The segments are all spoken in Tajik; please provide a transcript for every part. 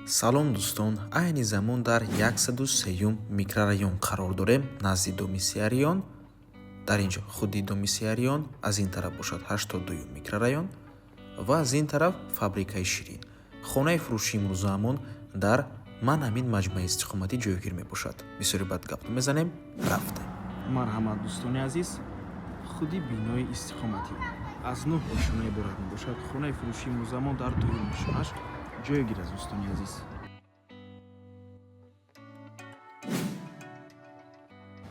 Салом, дӯстон! Айни замон дар 103-юм микрорайон қарор дорем, назди доми Сиариён. Дар ин ҷо худи доми Сиариён, аз ин тараф бошад 82-юм микрорайон ва аз ин тараф фабрикаи Ширин. Хонаи фурӯши имрӯзаамон дар ман ҳамин маҷмӯаи истиқоматӣ ҷойгир мебошад. Бисёри бад гап намезанем, рафтем. Марҳамат, дӯстони азиз, худи бинои истиқоматӣ аз нӯҳ ошёна иборат мебошад. Хонаи фурӯши имрӯзаамон дар дуюм ошёнаш ҷойгир аст, дӯстони азиз.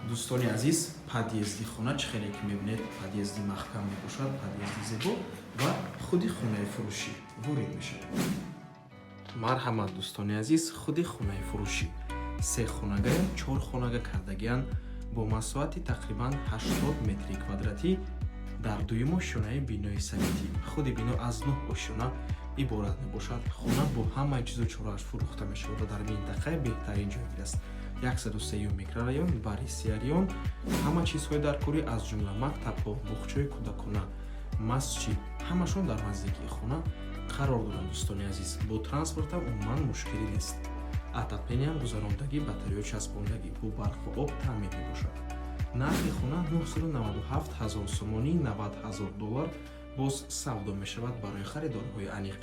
Дӯстони азиз, подъезди хона, чӣ хеле ки мебинед, подъезди маҳкам мебошад, подъезди зебо, ва худи хонаи фурӯшӣ ворид мешавад. Марҳамат, дӯстони азиз, худи хонаи фурӯшӣ се хонагая чор хонага кардагиянд бо масоҳати тақрибан 80 метри квадратӣ дар дуюм ошёнаи бинои советӣ. Худи бино аз нӯҳ ошёна иборат мебошад. Хона бо ҳамаи чизу чорааш фурӯхта мешавад ва дар минтақаи беҳтарин ҷойгир аст, 103-юм микрорайон, бари Сиариён. Ҳама чизҳои даркорӣ, аз ҷумла мактабҳо, буғчаҳои кӯдакона, масҷид, ҳамашон дар наздикии хона қарор доранд. Дӯстони азиз, бо транспортам умуман мушкилӣ нест. Отоплениям гузарондагӣ, батареё часпондагӣ, бо барқу об таъмин мебошад. Нархи хона 997 ҳазор сомонӣ, 90 ҳазор доллар, боз савдо мешавад. Барои харидорҳои аниқ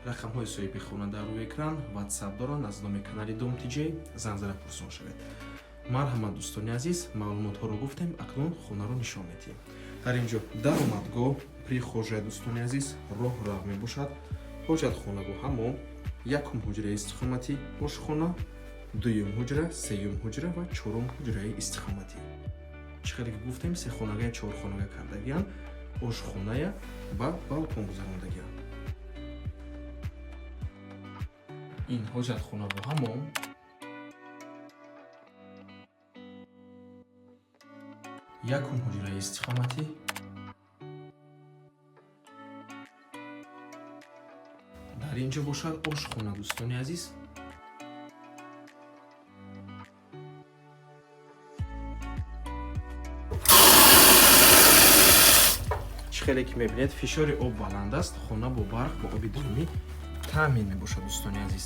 рақамҳои соҳиби хона дар рӯи экран, Ватсап доранд. Аз номи канали Дом Тҷ занг зада пурсон шавед. Марҳамат, дӯстони азиз, маълумотҳоро гуфтем, акнун хонаро нишон медиҳем. Дар ин ҷо даромадгоҳ, прихожая, дӯстони азиз, роҳрав мебошад, ҳоҷатхона бо ҳамом, якум ҳуҷраи истиқоматӣ, ошхона, дуюм ҳуҷра, сеюм ҳуҷра ва чорум ҳуҷраи истиқоматӣ. Чӣ хеле ки гуфтем, се хонагая чор хонага кардагиянд, ошхоная ба балкон гузарондагиянд. Ин ҳоҷатхона бо ҳамом, якум ҳуҷраи истиқоматӣ, дар ин ҷо бошад ошхона, дӯстони азиз. Чӣ хеле ки мебинед, фишори об баланд аст. Хона бо барқ, бо оби доимӣ таъмин мебошад, дӯстони азиз.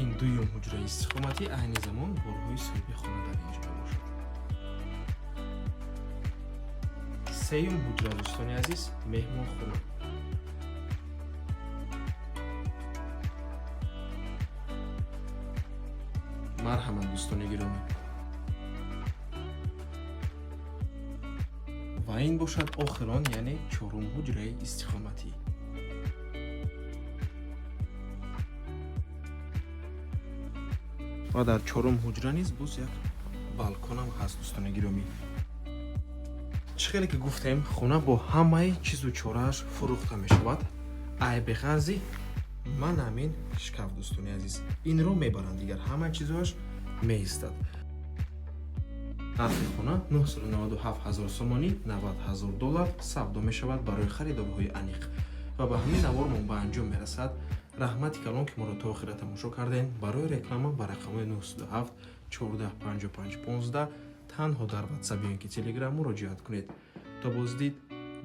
Ин дуюм ҳуҷраи истиқоматӣ. Айни замон борҳои соҳиби хона дар ин ҷо мебошад. Сеюм ҳуҷра, дӯстони азиз, меҳмонхона. Марҳамат, дӯстони гиромӣ. Ва ин бошад охирон, яъне чорум ҳуҷраи истиқоматӣ. Ва дар чорум ҳуҷра низ боз як балконам ҳаст, дӯстони гиромӣ. Чӣ хеле ки гуфтем, хона бо ҳамаи чизу чорааш фурӯхта мешавад, ай беғарзи ман ҳамин шкаф, дӯстони азиз, инро мебаранд, дигар ҳамаи чизоаш меистад. Нархи хона 997 ҳазор сомонӣ, 90 ҳазор доллар, савдо мешавад. Барои харидорҳои аниқ. Ва ба ҳамин навормон ба анҷом мерасад. Раҳмати калон, ки моро то охира тамошо кардем. Барои реклама ба рақамҳои 907 14 55 15 танҳо дар Ватсап ё ин ки Телеграм муроҷиат кунед. То боздид,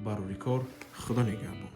барори кор, Худо нигаҳбон.